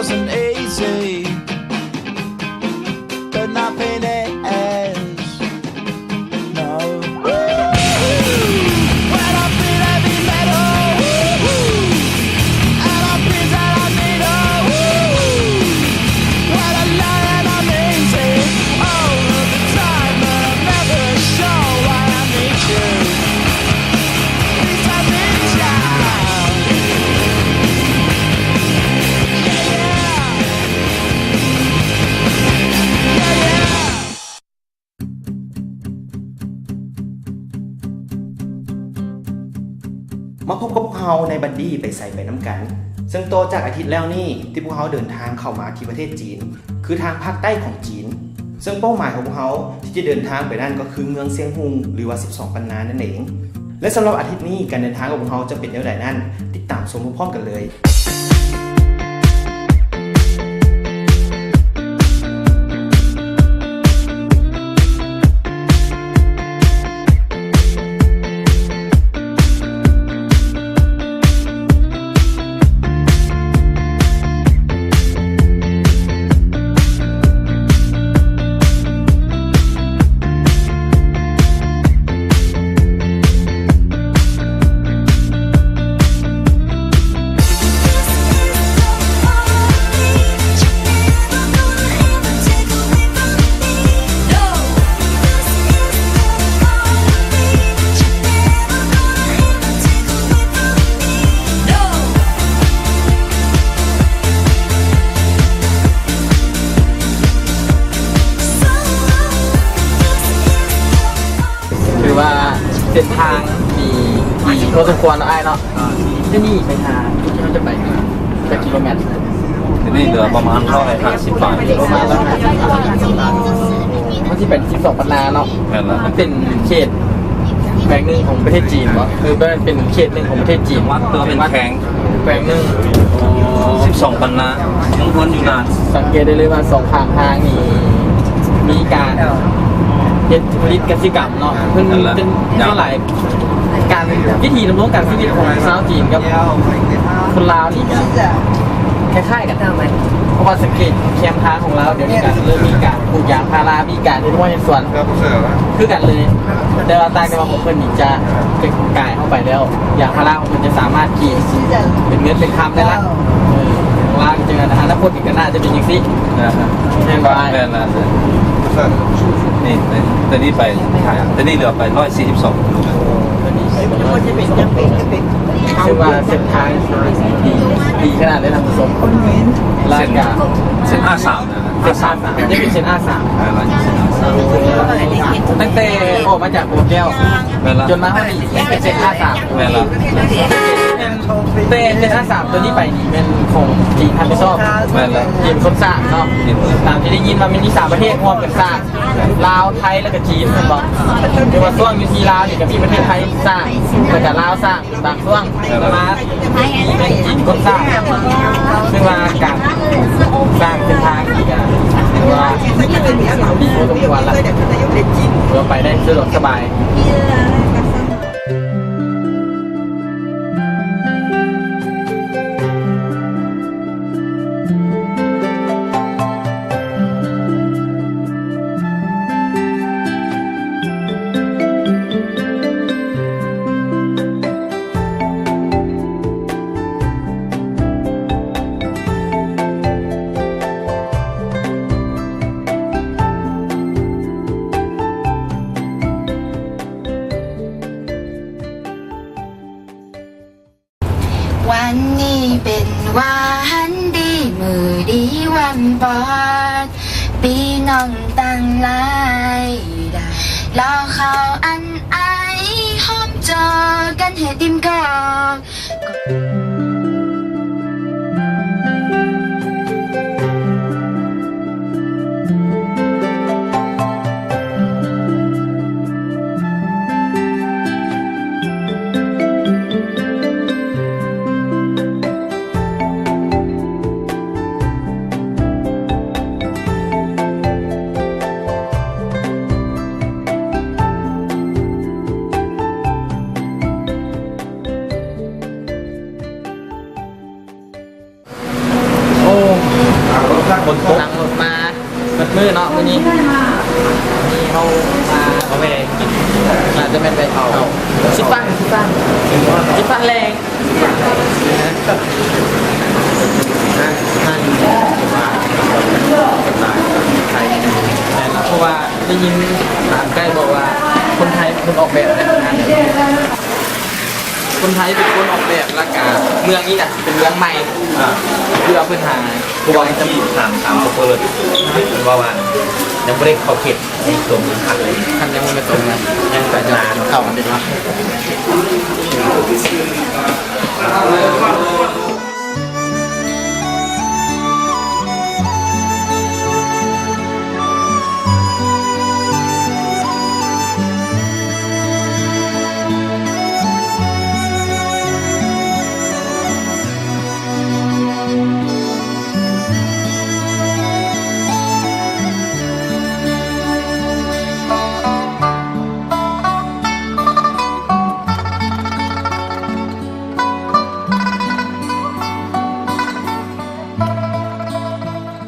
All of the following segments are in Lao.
wasn't easy, but nothing is. No. Yeah, yeah. ມາພົບກັບພວກເຮົາໃນບັດດີໄປໃສໄປນຳກັນ. ເຊິ່ງຕໍ່ຈາກອາທິດແລ້ວນີ້ທີ່ພວກເຮົາເດີນທາງເຂົ້າມາທີ່ປະເທດຈີນ ຄືທາງພາກໃຕ້ຂອງຈີນ, ເຊິ່ງເປົ້າໝາຍຂອງພວກເຮົາທີ່ຈະເດີນທາງໄປນັ້ນກໍຄືເມືອງຊຽງຮຸ່ງ ຫຼືວ່າສິບສອງປັນນານັ້ນເອງ. ແລະ ສຳລັບອາທິດນີ້ ການເດີນທາງຂອງພວກເຮົາຈະເປັນແນວໃດນັ້ນ ຕິດຕາມຊົມພ້ອມໆກັນເລີຍ. ຖືວ່າເສັ້ນທາງນີ້ດີພໍສົມຄວນເນາະອ້າຍເນາະ. ຈາກນີ້ໄປຫາຈຸດທີ່ເຮົາຈະໄປ ຈັກກິໂລແມັດ? ທີນີ້ເຫຼືອປະມານຮ້ອຍຫ້າສິບບາດ. ປະມານຮ້ອຍຫ້າສິບບາດ. ເຮົາຊິໄປສິບສອງປັນນາເນາະ. ແມ່ນລະ. ມັນເປັນເຂດແຂວງໜຶ່ງຂອງປະເທດຈີນບໍ? ຄືແບບເປັນເຂດໜຶ່ງຂອງປະເທດຈີນ. ວັດຕົວເປັນແຂວງ ແຂວງໜຶ່ງ. ສິບສອງປັນນາ ຍັງວົນຢູ່ນານ. ສັງເກດໄດ້ເລີຍວ່າສອງຂ້າງທາງນີ້ມີການເຮັດຜະລິດກະສິກຳເນາະ. ເພິ່ນ ນັ້ນລະ ເປັນສ່ວນຫຼາຍ ການ ວິທີດຳລົງການຊີວິດຂອງຊາວຈີນກັບຄົນລາວນີ້ກະຄ້າຍໆກັນ. ເພາະວ່າສັງເກດແຄມທາງຂອງລາວ ດຽວນີ້ກະເລີ່ມມີການປູກຢາງພາລາ ມີການເຮັດຮົ້ວເຮັດສວນຄືກັນເລີຍ. ແຕ່ວ່າຕ່າງແຕ່ວ່າຂອງເພິ່ນນີ້ຈະກາຍເຂົ້າໄປແລ້ວ ຢາງພາລາຂອງເພິ່ນຈະສາມາດກີນເປັນເງິນເປັນຄຳໄດ້ລະ. ເອີ ຂອງລາວນີ້ ອະນາຄົດນີ້ກະໜ້າຈະເປັນຈັ່ງຊີ້. ອ່າຮະ ແມ່ນບໍ່ອ້າຍ? ແມ່ນລະ. ນີ້ ແຕ່ນີ້ໄປ ແຕ່ນີ້ເຫຼືອໄປຮ້ອຍສີ່ສິບສອງກິໂລແມັດ. ຖືວ່າເສັ້ນທາງດີ ດີຂະໜາດເລີຍທ່ານຜູ້ຊົມ. ເສັ້ນ ເສັ້ນອາສາມ ອາສາມ ຈະເປັນເສັ້ນອາສາມ ຕັ້ງແຕ່ອອກມາຈາກບໍ່ແກ້ວ ແມ່ນລະ ຈົນມາຮອດນີ້ເປັນເສັ້ນອາສາມ. ແມ່ນລະ. ແຕ່ເສັ້ນອາສາມໂຕນີ້ໄປນີ້ແມ່ນຂອງຈີນຮັບຜິດຊອບ. ແມ່ນລະ. ຈີນເປັນຄົນສ້າງເນາະ. ຕາມທີ່ໄດ້ຍິນວ່າແມ່ນມີສາມປະເທດຮ່ວມກັນສ້າງ ລາວ ໄທ ແລ້ວກະຈີນ ແມ່ນບໍ່? ແຕ່ວ່າຊ່ວງຢູ່ທີ່ລາວນີ້ກະມີປະເທດໄທສ້າງ ແລ້ວກະລາວສ້າງບາງຊ່ວງ ແຕ່ວ່າແມ່ນຈີນຄົນສ້າງ. ຄືວ່າການສ້າງເສັ້ນທາງນີ້ກະຖືວ່າດີພໍສົມຄວນລະ ເພື່ອໄປໄດ້ສະດວກສະບາຍ. ວັນນີ້ເປັນວັນດີ ມື້ດີວັນປອດ ພີ່ນ້ອງທັງຫຼາຍ ລໍເຂົ້າອັນໄອ ຫອມຈໍກັນໃຫ້ເຕັມກອກ. ນັ່ງລົດມາເບິດມື້ເນາະມື້ນີ້. ນີ້ເຮົາມາກາແຟ ໜ້າຈະແມ່ນໄປເອົາຊິຟັງ ຊິຟັງ ຊິຟັງແລງ. ແມ່ນລະ ເພາະວ່າໄດ້ຍິນຕາມໃກ້ບອກວ່າ ຄົນໄທເປັນຄົນອອກແບບນະ. ຄົນໄທເປັນຄົນອອກແບບ ແລ້ວກະເມືອງນີ້ນະເປັນເມືອງໃໝ່ ອ່າ ທີ່ວ່າເພິ່ນຫາ ເພາະວ່າທີ່ຖາມ ຖາມໂຊເຟີ້ ເພິ່ນເວົ້າວ່າຍັງບໍ່ໄດ້ເຂົ້າເຂດຕົວເມືອງຄັກເລີຍ. ຄັນຍັງບໍ່ໄດ້ຕົວເມືອງ ຍັງໄປນານເຂົ້າເດ້ເນາະ.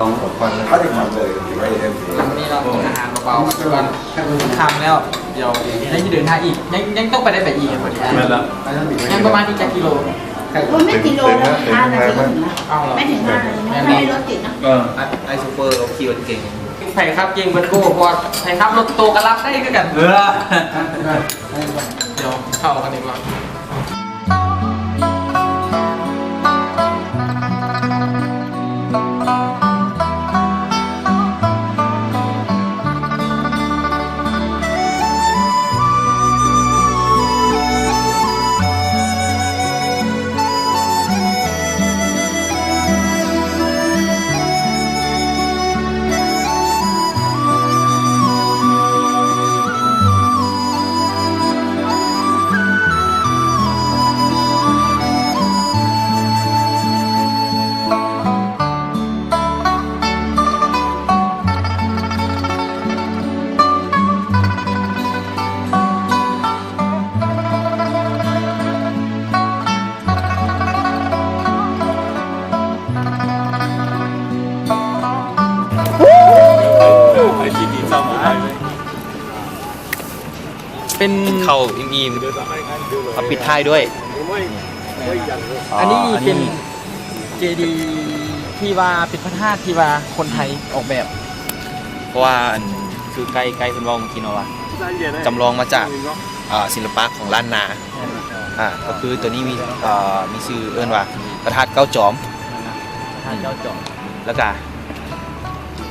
ຕ້ອງ ອັນນີ້ເນາະ ອາຫານເບົາໆກ່ອນ ຄ່ຳແລ້ວ ດຽວຍັງຊິເດີນທາງອີກ ຍັງ ຍັງຕ້ອງໄປໄດ້ໄປອີກ. ແມ່ນລະ ຍັງປະມານອີກຈັກກິໂລ? ໂອ້ຍ ໄມ່ກິໂລນະ ຫ້ານາທີເອງນະ. ເອົາເຫາະ ໄມ່ເຖິງຫ້ານາທີ ໄມ່ໄດ້ລົດຕິດເນາະ. ເອີ ອ້າຍ ອ້າຍໂຊເຟີ້ເຂົາຂີ່ລົດເກັ່ງ ໃຜຂັບເກັ່ງເບິດໂກ ເພາະວ່າໃຜຂັບລົດໂຕກໍລັບໄດ້ຄືກັນ. ເອີ ດຽວເຂົ້າກັນດີກວ່າ. ເປັນ ກິນເຂົ້າອີ່ມໆ ມາປິດທ້າຍດ້ວຍ ອັນນີ້ເປັນ ເຈດີທີ່ວ່າເປັນພະທາດທີ່ວ່າຄົນໄທອອກແບບ ເພາະວ່າອັນ ຄືໄກ້ ໄກ້ເພິ່ນເວົ້າເມື່ອກີ້ເນາະວ່າ ຈຳລອງມາຈາກ ອ່າ ສິລະປະຂອງລ້ານນາ ອ່າ ກໍຄືໂຕນີ້ມີ ອ່າ ມີຊື່ເອີ້ນວ່າພະທາດເກົ້າຈອມ ພະທາດເກົ້າຈອມ ແລ້ວກະ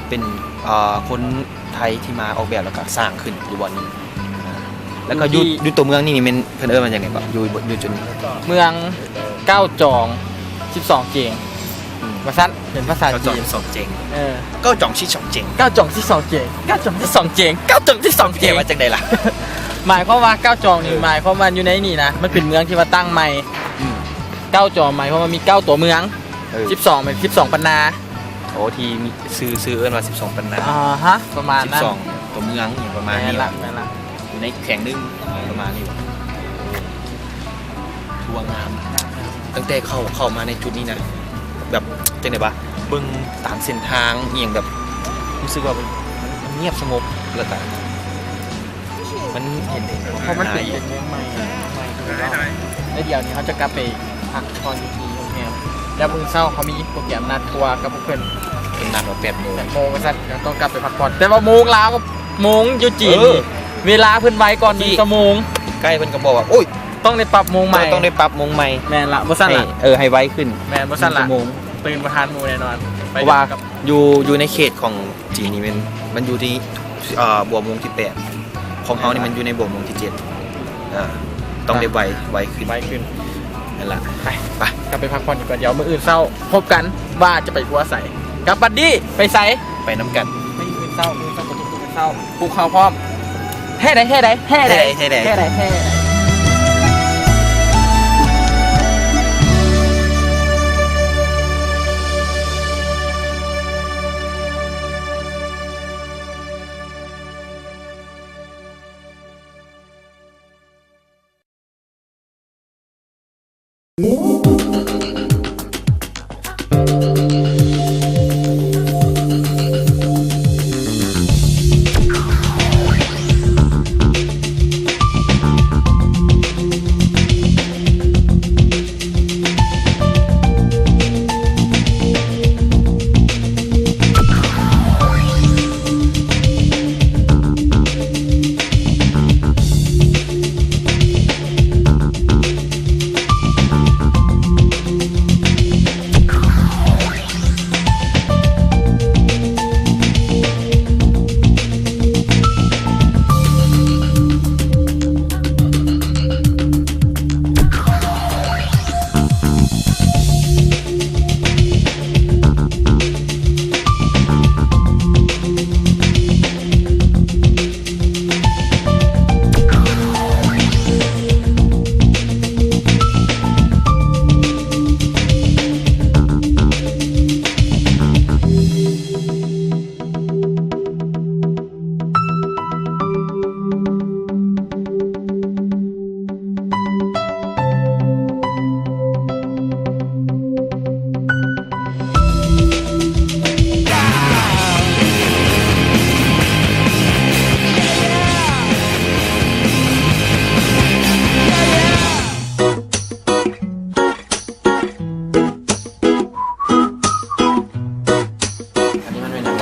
ເປັນ ອ່າ ຄົນ ໄທທີ່ມາອອກແບບ ແລ້ວກະສ້າງຂຶ້ນຢູ່ບ່ອນນີ້ ແລ້ວກະຢູ່ ຢູ່ ຢູ່ຕົວເມືອງນີ້ນີ້ແມ່ນເພິ່ນເອີ້ນວ່າຫຍັງເກາະ ຢູ່ ຢູ່ຈຸດນີ້? ເມືອງເກົ້າຈອງສິບສອງເຈງ ອືມ ວ່າຊັ້ນ ເປັນພາສາຈີນ ເກົ້າຈອງສິບສອງເຈງ ເອີ ເກົ້າຈອງສິບສອງເຈງ ເກົ້າຈອງສິບສອງເຈງ ເກົ້າຈອງສິບສອງເຈງ ເກົ້າຈອງສິບສອງເຈງ ແປວ່າຈັ່ງໃດລະ? ໝາຍຄວາມວ່າເກົ້າຈອງນີ້ ເອີ ໝາຍຄວາມວ່າຢູ່ໃນນີ້ນະ ມັນເປັນເມືອງທີ່ວ່າຕັ້ງໃໝ່ ອືມ ເກົ້າຈອງໝາຍຄວາມວ່າມີເກົ້າຕົວເມືອງ ເອີ ສິບສອງແມ່ນສິບສອງບັນນາ ໂອ້ ທີ່ມີຊື່ ຊື່ເອີ້ນວ່າສິບສອງບັນນາ ອ່າຮະ ປະມານນັ້ນ ສິບສອງຕົວເມືອງ ອີ່ຫຍັງປະມານນີ້ ແມ່ນລະ ແມ່ນລະ ຢູ່ໃນແຂວງໜຶ່ງ ປະມານນີ້ ໂອ້ ຖືວ່າງາມ ຕັ້ງແຕ່ເຂົ້າ ເຂົ້າມາໃນຈຸດນີ້ນະ ແບບຈັ່ງໃດວະ ເບິ່ງຕາມເສັ້ນທາງອີ່ຫຍັງ ແບບຮູ້ສຶກວ່າມັນ ມັນງຽບສະຫງົບ ແລ້ວກະ ມັນເຫັນ ເພາະມັນເປັນ ເປັນເມືອງໃໝ່ ໃໝ່ ແລ້ວດຽວນີ້ເຮົາຈະກັບໄປພັກຜ່ອນຢູ່ທີ່ໂຮງແຮມ ແລ້ວມື້ເຊົ້າເຮົາມີໂປຣແກຣມນັດທົວກັບພວກເພິ່ນ ເພິ່ນນັດວ່າແປດໂມງ ແປດໂມງວ່າຊັ້ນ ຍັງຕ້ອງກັບໄປພັກຜ່ອນ ແຕ່ວ່າໂມງລາວກັບໂມງຢູ່ຈີນ ເອີ ເວລາເພິ່ນໄວກ່ອນ ທີ່ ໜຶ່ງຊົ່ວໂມງ ໄກ້ເພິ່ນກໍບອກວ່າ ໂອ້ຍ ຕ້ອງໄດ້ປັບໂມງໃໝ່ ຕ້ອງໄດ້ປັບໂມງໃໝ່ ແມ່ນລະ ບໍ່ຊັ້ນລະ ໃຫ້ ເອີ ໃຫ້ໄວຂຶ້ນ ແມ່ນ ບໍ່ຊັ້ນລະ ໜຶ່ງຊົ່ວໂມງ ຕື່ນບໍ່ທັນໝູ່ແນ່ນອນ ເພາະວ່າ ຢູ່ ຢູ່ໃນເຂດຂອງຈີນນີ້ແມ່ນ ມັນຢູ່ທີ່ ອ່າ ບົວໂມງທີແປດ ຂອງເຮົານີ້ມັນຢູ່ໃນບົວໂມງທີເຈັດ ອ່າ ຕ້ອງໄດ້ໄວ ໄວຂຶ້ນ ໄວຂຶ້ນ ນັ້ນລະ ໄປ ໄປ ກັບໄປພັກຜ່ອນກ່ອນ ດຽວມື້ອື່ນເຊົ້າພົບກັນວ່າຈະໄປຄົວໃສ ກັບບັດດີໄປໃສ ໄປນຳກັນ ມື້ອື່ນເຊົ້າ ມື້ອື່ນເຊົ້າ ເຊົ້າ ປຸກເຮົາພ້ອມ ແທ້ໃດ ແທ້ໃດ ແທ້ໃດ ແທ້ໃດ ແທ້ໃດ ແທ້ໃດ.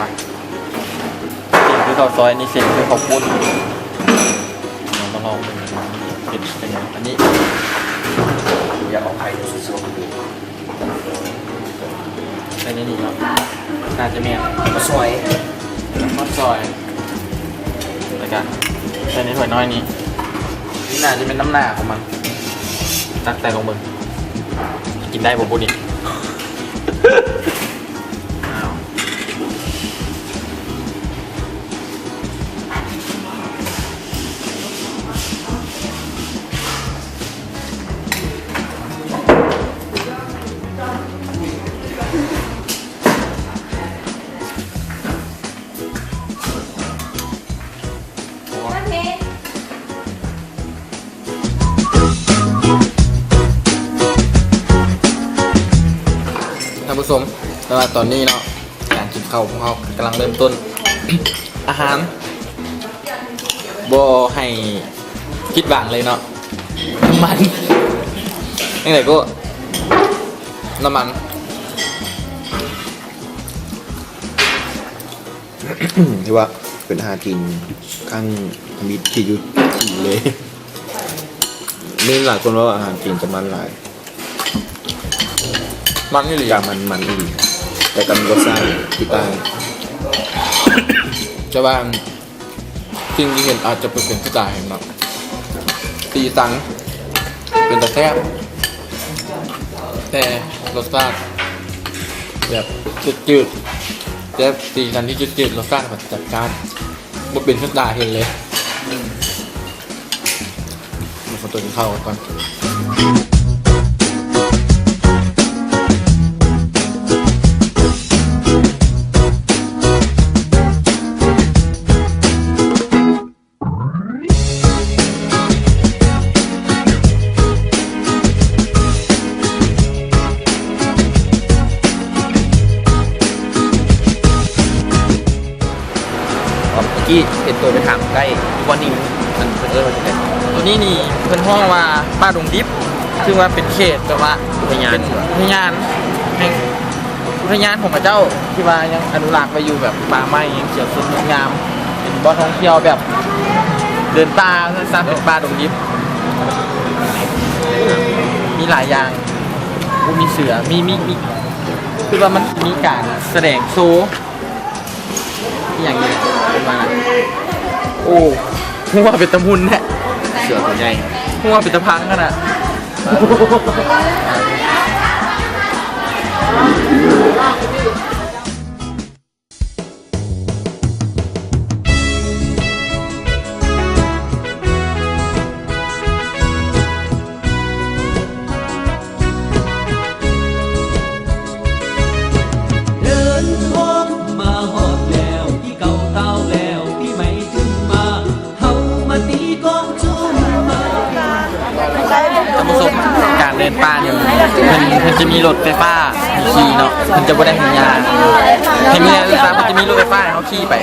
ເສັ້ນຄືເຂົ້າຊອຍ ອັນນີ້ເສັ້ນຄືເຂົ້າປຸ້ນ. ເຮົາມາລອງເບິ່ງເຮັດເປັນຫຍັງ. ອັນນີ້ ຢາກອອກໄຂ່ສຸກໆ ໃສ່ໃນນີ້ເນາະ ໜ້າຈະແມ່ນ ເຂົ້າຊອຍ ເຂົ້າຊອຍ ແລ້ວກະໃສ່ໃນຖ້ວຍນ້ອຍນີ້. ນີ້ໜ້າຈະເປັນນ້ຳໜ້າຂອງມັນ. ຕັກໃສ່ລອງເບິ່ງ ກິນໄດ້ບໍ່ບຸນີ້? ອ້າວ. ທ່ານຜູ້ຊົມ, ແຕ່ວ່າຕອນນີ້ເນາະ ການກິນເຂົ້າຂອງເຮົາກຳລັງເລີ່ມຕົ້ນ. ອາຫານ ບໍ່ໃຫ້ຜິດຫວັງເລີຍເນາະ. ນ້ຳມັນ ຈັ່ງໃດກໍ ນ້ຳມັນ ຖືວ່າເປັນອາຫານຈີນຄັ້ງທຳອິດທີ່ຢູ່ຈີນເລີຍ. ມີຫຼາຍຄົນເວົ້າວ່າອາຫານຈີນຈະມັນຫຼາຍ. ມັນອີ່ຫຼີ. ກະມັນ ມັນອີ່ຫຼີ ແຕ່ກະມີລົດຊາດທີ່ຕ່າງ. ແຕ່ວ່າສິ່ງທີ່ເຫັນອາດຈະບໍ່ເປັນສະໄຕເນາະ, ສີສັນເປັນຕາແຊບ ແຕ່ລົດຊາດແບບຈືດໆ. ແຕ່ສີສັນທີ່ຈືດໆ ລົດຊາດແບບຈັດຈ້ານ ບໍ່ເປັນຄືຕາເຫັນເລີຍ. ມາຂໍຕົວກິນເຂົ້າກ່ອນ. ເມື່ອກີ້ເຫັນໂຕໄປຖາມໃກ້ວ່ານີ້ມັນ ມັນເອີ້ນວ່າຈັ່ງໃດ? ໂຕນີ້ນີ້ເພິ່ນຮ້ອງວ່າປ່າດົງດິບ ຊຶ່ງວ່າເປັນເຂດແບບວ່າ ອຸທະຍານ ເປັນອຸທະຍານແຫ່ງ ອຸທະຍານຂອງເຂົາເຈົ້າ ທີ່ວ່າຍັງອະນຸລັກໄວ້ຢູ່ ແບບປ່າໄມ້ຍັງຂຽວສົດງົດງາມ ເປັນບ່ອນທ່ອງທ່ຽວແບບເດີນປ່າ ເປັນປ່າດົງດິບ ມີຫຼາຍຢ່າງ. ໂອ້ ມີເສືອ ມີ ມີ ມີ ຄືວ່າມັນມີການສະແດງໂຊ ອີ່ຫຍັງນີ້ ເປັນວ່າ ໂອ້ ຫົວເປັນຕາໝຸ່ນແທ້ ເສືອໂຕໃຫຍ່ ຫົວເປັນຕາພັງຫັ້ນນະ. ເດີນທາງມາຮອດແລ້ວ ປີເກົ່າຕາວແລ້ວ ປີໃໝ່ຂຶ້ນມາ ເຮົາມາຕີກອງຊຸມມາ. ທ່ານຜູ້ຊົມ, ການເດີນປ່ານີ້ ເພິ່ນ ເພິ່ນຈະມີລົດໄຟຟ້າໃຫ້ຂີ່ເນາະ, ເພິ່ນຈະບໍ່ໄດ້ໃຫ້ຍ່າງ. ໃຫ້ມີລົດໄຟຟ້າ ເພິ່ນຈະມີລົດໄຟຟ້າໃຫ້ເຮົາຂີ່ໄປ,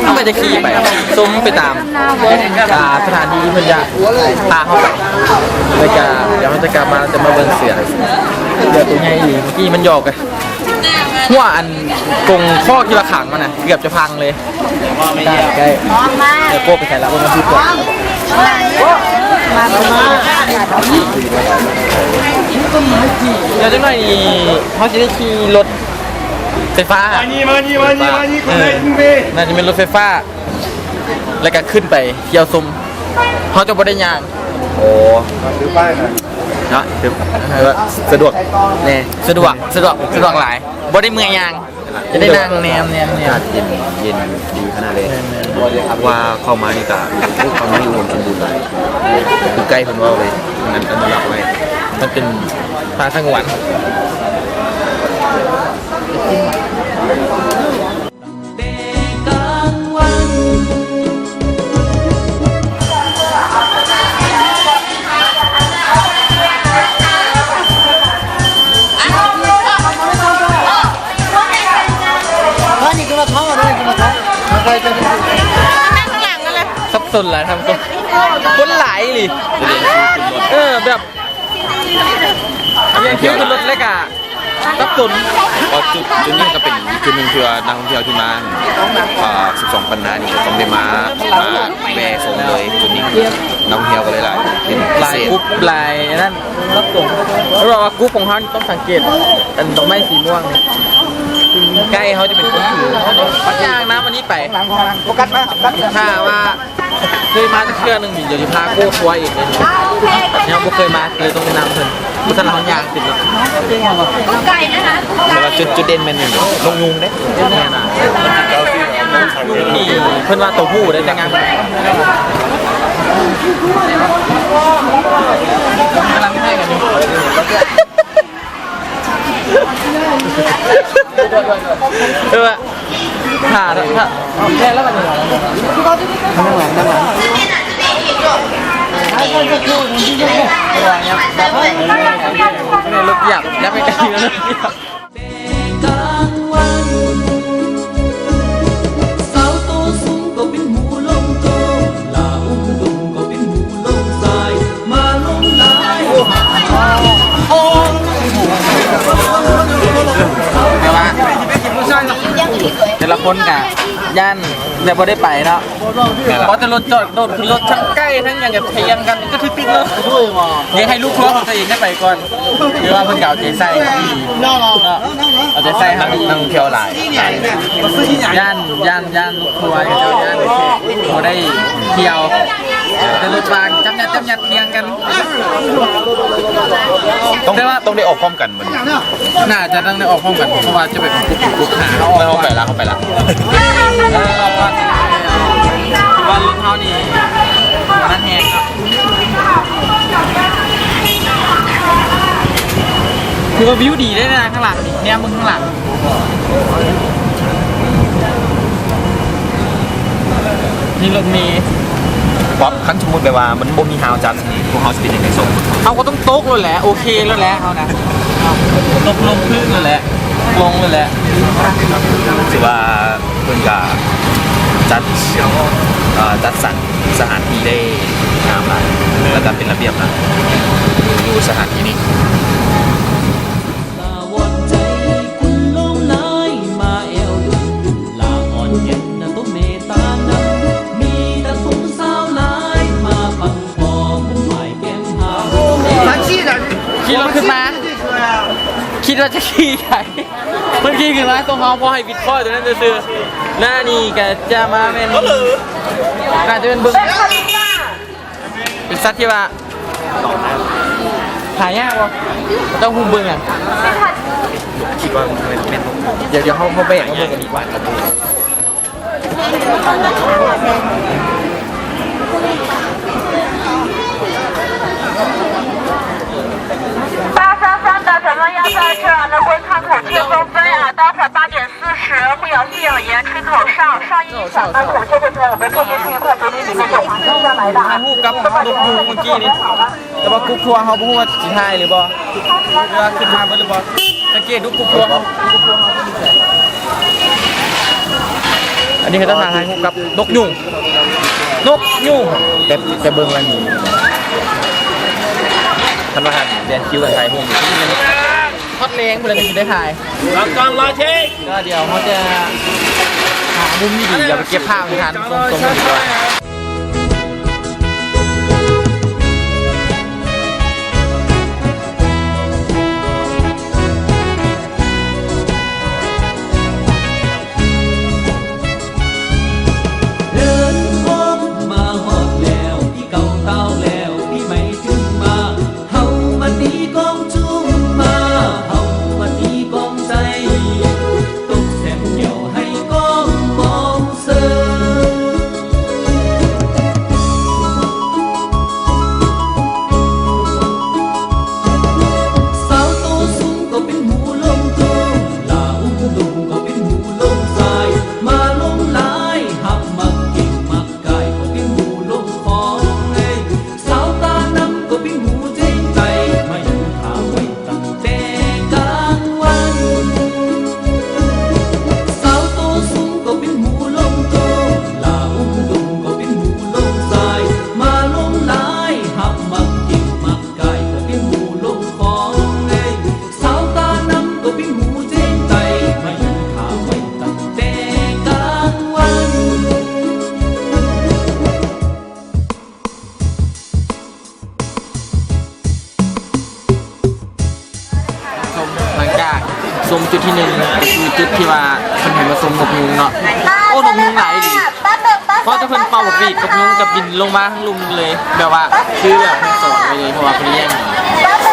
ເຮົາກໍຈະຂີ່ໄປ ຊົມໄປຕາມ ອ່າ ສະຖານທີ່ທີ່ເພິ່ນຢາກພາເຮົາໄປ. ແລ້ວກະດຽວເຮົາຈະກັບມາ ຈະມາເບິ່ງເສືອ, ເສືອໂຕໃຫຍ່ອີ່ຫຼີ. ເມື່ອກີ້ມັນຢອກກັນ ຫົວອັນກົງຄອກທີ່ວ່າຂັງມັນນະ ເກືອບຈະພັງເລີຍ. ໃກ້ ໃກ້ ແລ້ວໂກະໄປໃສລະ? ບໍ່ມາຖືກວ່າ ດຽວຈັກໜ່ອຍນີ້ເຮົາຊິໄດ້ຂີ່ລົດໄຟຟ້າ. ມານີ້ ມານີ້ ມານີ້ ມານີ້ ເອີ ຄົນໃດ ໜ້າຈະແມ່ນລົດໄຟຟ້າ ແລ້ວກະຂຶ້ນໄປທ່ຽວຊົມ ເຮົາຈະບໍ່ໄດ້ຍ່າງ. ໂອ້ ຖືປ້າຍນະ ເນາະ ຖື ສະດວກແນ່ ສະດວກ ສະດວກ ສະດວກຫຼາຍ ບໍ່ໄດ້ເມື່ອຍຍ່າງ ຈະໄດ້ນັ່ງແນມ ແນມ ແນມ. ອາກາດເຢັນ ເຢັນດີຂະໜາດເລີຍ. ແມ່ນໆ ວ່າເຂົ້າມານີ້ກະ ໂອ້ ຄວາມມີອຸດົມສົມບູນຫຼາຍ ຄືໄກເພິ່ນເວົ້າເລີຍ ມັນອະນຸລັກໄວ້ ມັນເປັນປ່າສະຫງວນ. ແຕ່ກາງວັນ ນັ່ງຂ້າງຫຼັງນັ້ນແຫຼະ ສັບສົນຫຼາຍ ທຳຕົວ ຄົນຫຼາຍອີ່ຫຼີ. ເອີ ແບບ ຮຽງຄິວຂຶ້ນລົດແລ້ວກະ ສັບສົນ ເພາະຈຸດ ຈຸດນີ້ກໍເປັນຈຸດໜຶ່ງທີ່ວ່ານັກທ່ອງທ່ຽວທີ່ມາ ເອີ ສິບສອງປັນນານີ້ຕ້ອງໄດ້ມາ ມາແວ່ຊົມເລີຍຈຸດນີ້ ນັກທ່ອງທ່ຽວກໍເລີຍຫຼາຍ ເປັນພິເສດ ຫຼາຍກຸ່ມ ຫຼາຍອັນນັ້ນ ສັບສົນ ເພາະວ່າກຸ່ມຂອງເຮົານີ້ຕ້ອງສັງເກດ ອັນດອກໄມ້ສີມ່ວງນີ້ ຄືໄກເຮົາຈະເປັນຄົນຖື ເຮົາຕ້ອງຍ່າງນຳອັນນີ້ໄປ ໂຟກັສມາ ໂຟກັສ ຖ້າວ່າ ເຄີຍມາຈັກເທື່ອໜຶ່ງນີ້ ດຽວຊິພາໂຄຄົວອີກເດ້ ຍັງບໍ່ເຄີຍມາ ເລີຍຕ້ອງແນະນຳເພິ່ນ ບໍ່ຊັ້ນເຮົາຍ່າງຕິດເນາະ ແຕ່ວ່າຈຸດ ຈຸດເດັ່ນແມ່ນຫຍັງ ນົກຍຸງເດ້ ແມ່ນ ນີ້ເພິ່ນວ່າໂຕຜູ້ເດ້ ແຕ່ງາມ ກຳລັງໃຫ້ກັນຢູ່. ເອີ ຖ້າ ຖ້າ ແລ້ວບັດນີ້ ນັ່ງຫຼັງ ນັ່ງຫຼັງ ລົດຢາບ ຢ່າໄປໃກ້ ແຕ່ກາງວັນ ສາວໂຕສູງກໍເປັນໝູລົງໂຕ ຫຼ້າອົງດົງກໍເປັນໝູລົງຊາຍ ມາລົງຫຼາຍ ແຕ່ວ່າແຕ່ລະຄົນກະຢ້ານແບບບໍ່ໄດ້ໄປເນາະ ພໍແຕ່ລົດຈອດ ໂດດຂຶ້ນລົດ ທັງໃກ້ທັງຫຍັງກະຖຽງກັນ ກະຖືກຕິດເນາະ ຢາກໃຫ້ລູກຄົວຂອງຕົວເອງໄດ້ໄປກ່ອນ ຖືວ່າເພິ່ນກະເອົາໃຈໃສ່ເນາະ ເອົາໃຈໃສ່ເຮົາດີ ນັກທ່ອງທ່ຽວຫຼາຍ ຢ້ານ ຢ້ານ ຢ້ານລູກຄົວ ຢ້ານບໍ່ໄດ້ທ່ຽວ ແຕ່ລົດບາງຈັບຍັດ ຈັບຍັດຖຽງກັນ ຕ້ອງ ແຕ່ວ່າ ຕ້ອງໄດ້ອອກພ້ອມກັນ ໜ້າຈະຕ້ອງໄດ້ອອກພ້ອມກັນ ເພາະວ່າຈະໄປເປັນກຸ່ມ ເຮົາອອກ ເຮົາໄປລະ ເຮົາໄປລະ ເອີ ເພາະວ່າລົດເຮົານີ້ມັນແຮງ ຖືວ່າວິວດີເດ້ນະ ຂ້າງຫຼັງນີ້ ແນມເບິ່ງຂ້າງຫຼັງ ມີລົດເມ ປັບ ຄັນສົມມຸດແບບວ່າມັນບໍ່ມີຮາວຈັດ ພວກເຮົາຊິເປັນຈັ່ງໃດ? ເຮົາກໍຕ້ອງຕົກໂລດແຫຼະ ໂອເຄໂລດແຫຼະ ເຮົານະ ຕົກລົງພື້ນໂລດແຫຼະ ລົງໂລດແຫຼະ ຖືວ່າເພິ່ນກະຈັດ ເອີ ຈັດສັນສະຖານທີ່ໄດ້ງາມຫຼາຍ ແລ້ວກະເປັນລະບຽບນະ ຢູ່ ຢູ່ສະຖານທີ່ນີ້. ຂີ່ລົດຂຶ້ນມາ ຄິດວ່າຈະຂີ່ໄກ ເພິ່ນຂີ່ຂຶ້ນມາສົ່ງເຮົາພໍໃຫ້ບິດຄໍໂຕນັ້ນຊື່ໆ ໜ້ານີ້ກະຈະມາແມ່ນ ໜ້າຈະແມ່ນເບິ່ງ ເປັນສັດທີ່ວ່າຫາຍາກບໍ່? ເຈົ້າຮູ້ເບິ່ງຫຍັງ? ຄິດວ່າແມ່ນ ແມ່ນ ດຽວ ດຽວເຮົາ ເຮົາໄປຫາເບິ່ງກັນດີກວ່າ. 八三三的咱们要在这儿的观看孔雀东飞啊，待会儿八点 四十，惠阳县盐池口上，上一场的孔雀电台，我们特别是一块柏林里面就滑下来的啊。 ຮູບກັບນົກຍຸງເມື່ອກີ້ນີ້ ແຕ່ວ່າກຸ່ມຄົວເຮົາບໍ່ຮູ້ວ່າຊິຖ່າຍຫຼືບໍ່ ຫຼືວ່າຂຶ້ນມາເບິດຫຼືບໍ່ ສັງເກດດູກຸ່ມຄົວເຮົາ ອັນນີ້ເຂົາເຈົ້າຖ່າຍຮູບກັບນົກຍຸງ ນົກຍຸງ ແຕ່ ແຕ່ເບິ່ງແລ້ວນີ້ ຄັນວ່າຫາກແດນຄິວກັນຖ່າຍຮູບ ຮອດແລງພຸ້ນແຫຼະ ຈຶ່ງຊິໄດ້ຖ່າຍ ລັບກອງ ລອເທກ ກໍດຽວເຮົາຈະຫາມຸມດີໆ ດຽວໄປເກັບພາບໃຫ້ທັນ ສົ່ງ ສົ່ງໃຫ້ເພິ່ນກ່ອນ. ເດີນຄົບມາຮອດແລ້ວ ປີເກົ່າຕາວແລ້ວ ປີໃໝ່ຈຶ່ງມາ ເຮົາມາຕີກອງຈຸມມາ ເຮົາມາຕີກອງໃຈ ຕົກແຊມແກ້ວໃຫ້ກອງມອງເຊີ. ຈຸດທີ່ວ່າເພິ່ນໃຫ້ມາຊົມນົກຍຸງເນາະ. ໂອ້ ນົກຍຸງຫຼາຍອີ່ຫຼີ. ເພາະແຕ່ເພິ່ນເປົ່າບັກຫວີດ ນົກຍຸງກໍບິນລົງມາທັງລຸ່ມເລີຍ ແບບວ່າຄືແບບເພິ່ນສອນໄວ້ເລີຍ ເພາະວ່າເພິ່ນແຍກ.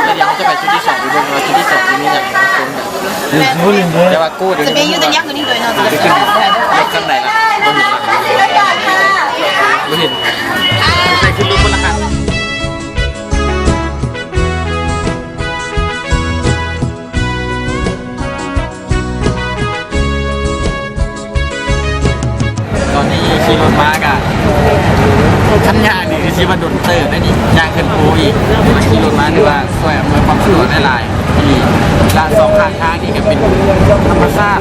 ແລ້ວດຽວເຮົາຈະໄປຈຸດທີສອງ ໄປເບິ່ງວ່າຈຸດທີສອງຈະມີຫຍັງໃຫ້ຊົມກັນ. ແຕ່ວ່າກູດ ຈະມີຢູ່ແຕ່ຍາກກວ່ານີ້ໂດຍເນາະ. ໄປຂຶ້ນລົດຄັນໃດລະ? ບໍ່ເຫັນລະ ບໍ່ເຫັນ. ໄປຂຶ້ນລົດຄົນລະຄັນ. ຕອນນີ້ຂີ່ລົດມາກະ ຄັນຍ່າງນີ້ຄືຊິວ່າດົນເຕີບໄດ໋ນີ້ ຍ່າງຂຶ້ນພູອີກ. ຂີ່ລົດມາຖືວ່າຊ່ວຍອຳນວຍຄວາມສະດວກໄດ້ຫຼາຍອີ່ຫຼີ. ລະສອງຂ້າງທາງນີ້ກະເປັນທຳມະຊາດ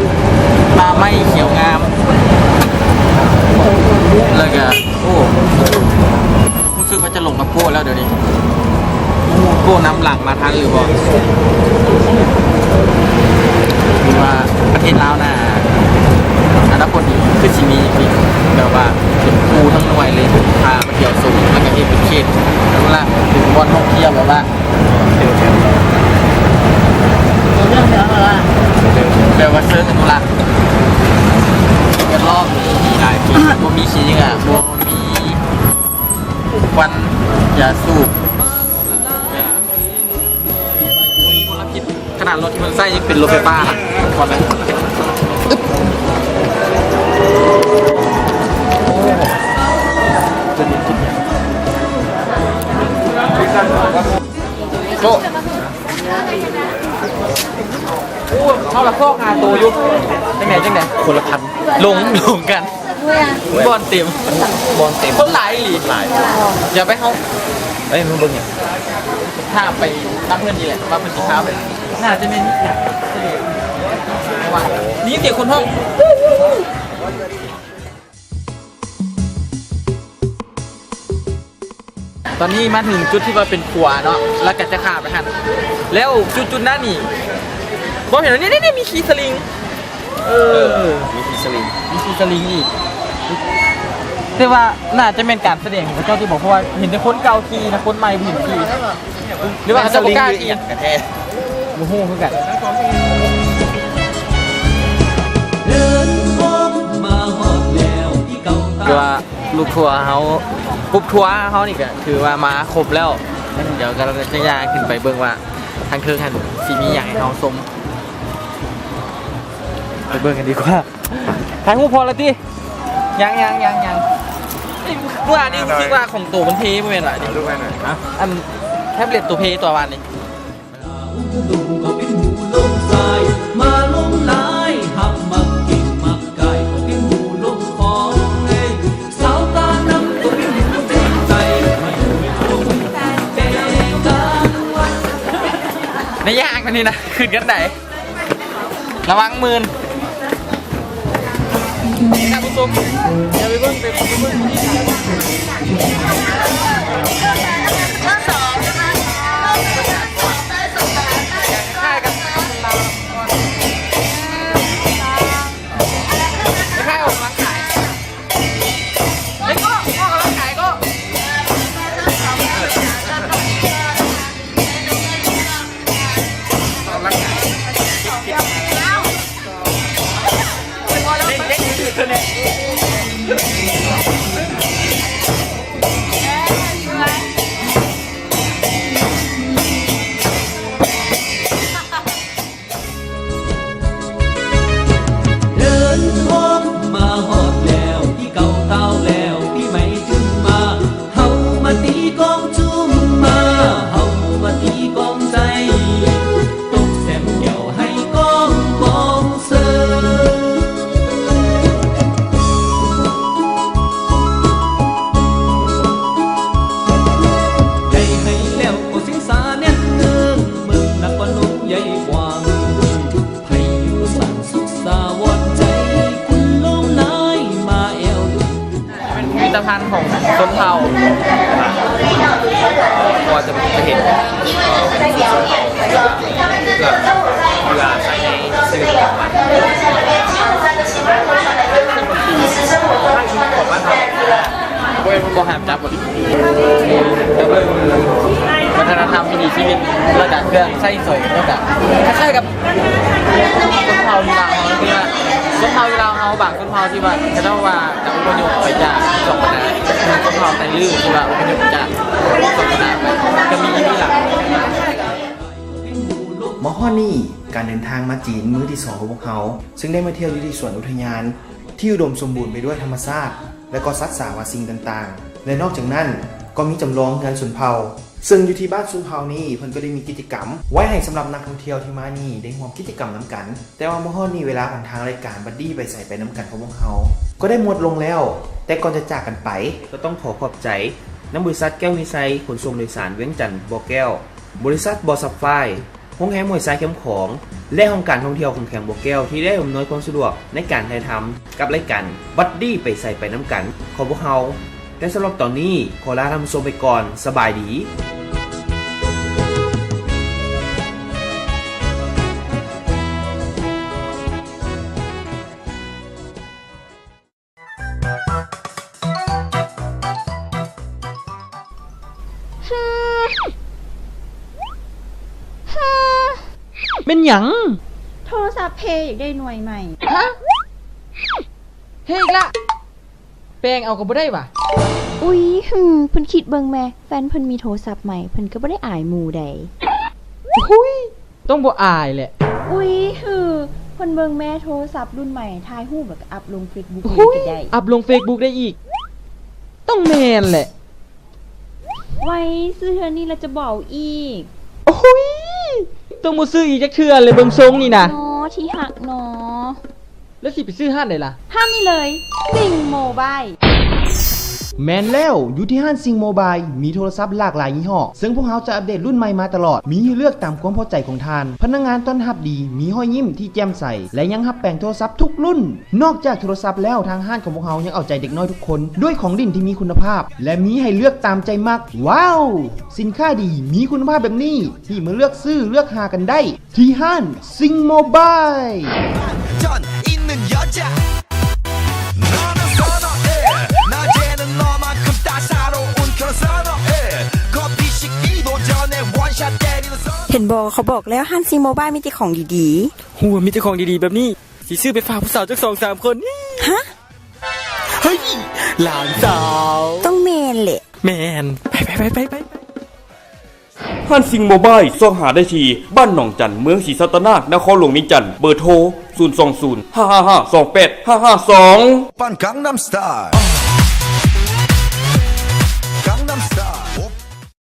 ປ່າໄມ້ຂຽວງາມ ແລ້ວກະ ໂອ້ ຮູ້ສຶກວ່າຈະຫຼົງນຳໂປ້ແລ້ວດຽວນີ້. ໂອ້ ນຳຫຼັງມາທັນຫຼືບໍ່? ຄືວ່າປະເທດລາວນະ ອະນາຄົດນີ້ຄືຊິມີແບບວ່າເປັນພູທັງໜ່ວຍເລີຍ ພາມາທ່ຽວຊົມ ແລ້ວກະເຮັດເປັນເຂດ ແລ້ວລະເປັນບ່ອນທ່ອງທ່ຽວແບບວ່າ ແບບວ່າເຊີງອະນຸລັກ ແວດລ້ອມມີຫຼາຍ ບໍ່ມີຂີ້ເຫຍື້ອ ບໍ່ມີ ຄວັນຢາສູບ ມີມົນລະພິດ. ຂະໜາດລົດທີ່ເພິ່ນໃຊ້ຍັງເປັນລົດໄຟຟ້ານະ. ໂອ້ ເຮົາລະຊອກຫາໂຕຢູ່. ຈັ່ງໃດ ຈັ່ງໃດ? ຄົນລະຄັນ. ຫຼົງ ຫຼົງກັນ. ບ່ອນເຕັມ ບ່ອນເຕັມ ຄົນຫຼາຍອີ່ຫຼີ ຫຼາຍ. ດຽວໄປ ເຮົາໄປເບິ່ງ ຖ້າໄປນຳເພິ່ນນີ້ແຫຼະ ວ່າເພິ່ນຊິພາໄປ. ໜ້າຈະແມ່ນ ເພາະວ່າໄດ້ຍິນສຽງຄົນຮ້ອງ. ຕອນນີ້ມາເຖິງຈຸດທີ່ວ່າເປັນຂົວເນາະ ແລ້ວກໍຈະຂ້າມໄປຫັ້ນ. ແລ້ວຈຸດໆນັ້ນນີ້ ບໍ່ເຫັນວ່າ ນີ້ໆ ມີຂີ່ສະລິງ. ເອີ ເອີ ມີຂີ່ສະລິງ ມີຂີ່ສະລິງອີກ. ແຕ່ວ່າໜ້າຈະແມ່ນການສະແດງຂອງເຂົາເຈົ້າຕິ ເພາະວ່າເຫັນແຕ່ຄົນເກົ່າຂີ່ນະ ຄົນໃໝ່ບໍ່ເຫັນຂີ່ ຫຼືວ່າເຂົາເຈົ້າບໍ່ກ້າຂີ່. ບໍ່ຮູ້ຄືກັນ. ຄືວ່າລູກທົວເຮົາ ກຸ່ມທົວເຮົານີ້ກໍຖືວ່າມາຄົບແລ້ວ. ດຽວກໍຈະຍ່າງຂຶ້ນໄປເບິ່ງວ່າທາງເທິງຫັ້ນຊິມີຫຍັງໃຫ້ເຮົາຊົມ. ໄປເບິ່ງກັນດີກວ່າ. ຖ່າຍຮູບພໍລະຕິ? ຍັງໆໆໆ. ເມື່ອວານນີ້ຮູ້ສຶກວ່າຂອງໂຕມັນເພ ບໍ່ແມ່ນຫວາ? ອັນແທັບເລັດໂຕເພຕົວວານນີ້. ໃນຢ່າງອັນນີ້ນະ ຂຶ້ນກັນໄດ ລະວັງໝື່ນ. ທ່ານຜູ້ຊົມ ດຽວໄປເບິ່ງ ໄປເບິ່ງ ຄ້າຍກັນ ຄ້າຍອອກກຳລັງກາຍ ເດ້ ກໍອອກກຳລັງກາຍກໍ ເດີນໂຮມມາຮອດແລ້ວ ປີເກົ່າທ້າວແລ້ວ ປີໃໝ່ຈຶ່ງມາ ເຮົາມາຕີກອງຈຸມມາ ເຮົາມາຕີກອງໃຈ ຕົກແຊມແກ້ວໃຫ້ກອງປອງເຊີ. ໄດ້ໃຫ້ແລ້ວກໍສິງສາແໜ້ນເນີງ ເບິ່ງນັກປະນົມໃຫຍ່ກວ້າງ ໃຜຢູ່ສານສຸກສາວອນໃຈ ຄຸນລົມນາຍມາແອວດຸ. ເປັນພິພິທະພັນຂອງຊົນເຜົ່າ ເພາະວ່າຈະ ຈະເຫັນ ເອີ ເພື່ອ ເພື່ອໃຊ້ໃນຊີວິດປະຈຳວັນ ບໍ່ຫ້າມຈັບບໍ່ ຈະເບິ່ງ ຈ ວັດທະນະທຳ ວິຖີຊີວິດ ແລ້ວກະເຄື່ອງໃຊ້ສອຍ ແລ້ວກະຄ້າຍໆກັບຊົນເຜົ່າຢູ່ລາວເຮົາ ທີ່ວ່າຊົນເຜົ່າຢູ່ລາວເຮົາ ບາງຊົນເຜົ່າທີ່ວ່າເຂົາເຈົ້າວ່າຈະອົບພະຍົບໄປຈາກສປປລາວ ຄືຊົນເຜົ່າໄຕລື້ທີ່ວ່າອົບພະຍົບຈາກສປປລາວໄປ ກະມີຢູ່ນີ້ລະ. ມາຮອດນີ້ ການເດີນທາງມາຈີນມື້ທີສອງຂອງພວກເຮົາ ເຊິ່ງໄດ້ມາທ່ຽວຢູ່ທີ່ສວນອຸທະຍານ ທີ່ອຸດົມສົມບູນໄປດ້ວຍທຳມະຊາດ ແລະກໍສັດສາວາສິ່ງຕ່າງໆ ແລະນອກຈາກນັ້ນ ກໍມີຈຳລອງເຮືອນຊົນເຜົ່າ ເຊິ່ງຢູ່ທີ່ບ້ານຊົນເຜົ່ານີ້ ເພິ່ນກໍໄດ້ມີກິດຈະກຳໄວ້ໃຫ້ສຳລັບນັກທ່ອງທ່ຽວທີ່ມານີ້ໄດ້ຮ່ວມກິດຈະກຳນຳກັນ. ແຕ່ວ່າມາຮອດນີ້ ເວລາຂອງທາງລາຍການບັດດີ້ໄປໃສໄປນຳກັນຂອງພວກເຮົາກໍໄດ້ໝົດລົງແລ້ວ, ແຕ່ກ່ອນຈະຈາກກັນໄປ ກໍຕ້ອງຂໍຂອບໃຈນຳບໍລິສັດແກ້ວວິໄຊຂົນສົ່ງໂດຍສານວຽງຈັນບໍ່ແກ້ວ, ບໍລິສັດບໍ່ຊັບຟາຍ, ໂຮງແຮມຫ້ວຍຊາຍແຄມຂອງ ແລະຫ້ອງການທ່ອງທ່ຽວຂອງແຂວງບໍ່ແກ້ວ ທີ່ໄດ້ອຳນວຍຄວາມສະດວກໃນການຖ່າຍທຳກັບລາຍການບັດດີ້ໄປໃສໄປນຳກັນຂອງພວກເຮົາ. ແຕ່ສຳລັບຕອນນີ້ ຂໍລາທ່ານຜູ້ຊົມໄປກ່ອນ. ສະບາຍດີ. ແມ່ນຫຍັງ? ໂທລະສັບເພ ຢາກໄດ້ໜ່ວຍໃໝ່. ຮະ? ເພອີກລະ? ແປງເອົາກໍບໍ່ໄດ້ຫວາ? ອຸຍ ຫື ເພິ່ນຄິດເບິ່ງແມ້ ແຟນເພິ່ນມີໂທລະສັບໃໝ່ ເພິ່ນກໍບໍ່ໄດ້ອາຍໝູ່ໃດ. ອຸຍ ຕ້ອງບໍ່ອາຍແຫຼະ. ອຸຍ ຫື ເພິ່ນເບິ່ງແມ້ ໂທລະສັບລຸ້ນໃໝ່ ຖ່າຍຮູບແລ້ວກໍອັບລົງເຟສບຸກ ອຸຍ ກໍໄດ້ ອັບລົງເຟສບຸກໄດ້ອີກ. ຕ້ອງແມ່ນແຫຼະ. ໄວ້ ຊື້ເທື່ອນີ້ລະຈະບໍ່ເອົາອີກ. ໂອ້ຍ ຕ້ອງບໍ່ຊື້ອີກຈັກເທື່ອແຫຼະ ເບິ່ງຊົງນີ້ນະ. ເນາະ ທີ່ຮັກເນາະ. ແລ້ວຊິໄປຊື້ຮ້ານໃດລະ? ຮ້ານນີ້ເລີຍ ຊິງໂມບາຍ. ແມ່ນແລ້ວ ຢູ່ທີ່ຮ້ານຊິງໂມບາຍ ມີໂທລະສັບຫຼາກຫຼາຍຍີ່ຫໍ້ ເຊິ່ງພວກເຮົາຈະອັບເດດລຸ້ນໃໝ່ມາຕະຫຼອດ. ມີໃຫ້ເລືອກຕາມຄວາມພໍໃຈຂອງທ່ານ. ພະນັກງານຕ້ອນຮັບດີ, ມີຮອຍຍິ້ມທີ່ແຈ່ມໃສ ແລະ ຍັງຮັບແປງໂທລະສັບທຸກລຸ້ນ. ນອກຈາກໂທລະສັບແລ້ວ, ທາງຮ້ານຂອງພວກເຮົາຍັງເອົາໃຈເດັກນ້ອຍທຸກຄົນ ດ້ວຍຂອງຫຼິ້ນທີ່ມີຄຸນນະພາບ ແລະ ມີໃຫ້ເລືອກຕາມໃຈມັກ. ວ້າວ! ສິນຄ້າດີ, ມີຄຸນນະພາບແບບນີ້ ທີ່ມາເລືອກຊື້ເລືອກຫາກັນໄດ້ ທີ່ຮ້ານຊິງໂມບາຍ. ເຫັນບໍ່ ເຂົາບອກແລ້ວ ຮ້ານຊິງໂມບາຍມີແຕ່ຂອງດີໆ. ໂຫ ມີແຕ່ຂອງດີໆແບບນີ້ ຊິຊື້ໄປຝາກຜູ້ສາວຈັກສອງສາມຄົນ. ຮະ? ເຮີ້ຍ ຫຼານສາວ. ຕ້ອງແມ່ນແຫຼະ. ແມ່ນ. ໄປໆໆໆ. ຮ້ານຊິງໂມບາຍ ຊອກຫາໄດ້ທີ່ ບ້ານໜອງຈັນ ເມືອງສີສັດຕະນາກ ນະຄອນຫຼວງວຽງຈັນ. ເບີໂທ ສູນສອງສູນ ຫ້າຫ້າຫ້າ ສອງແປດ ຫ້າຫ້າສອງ.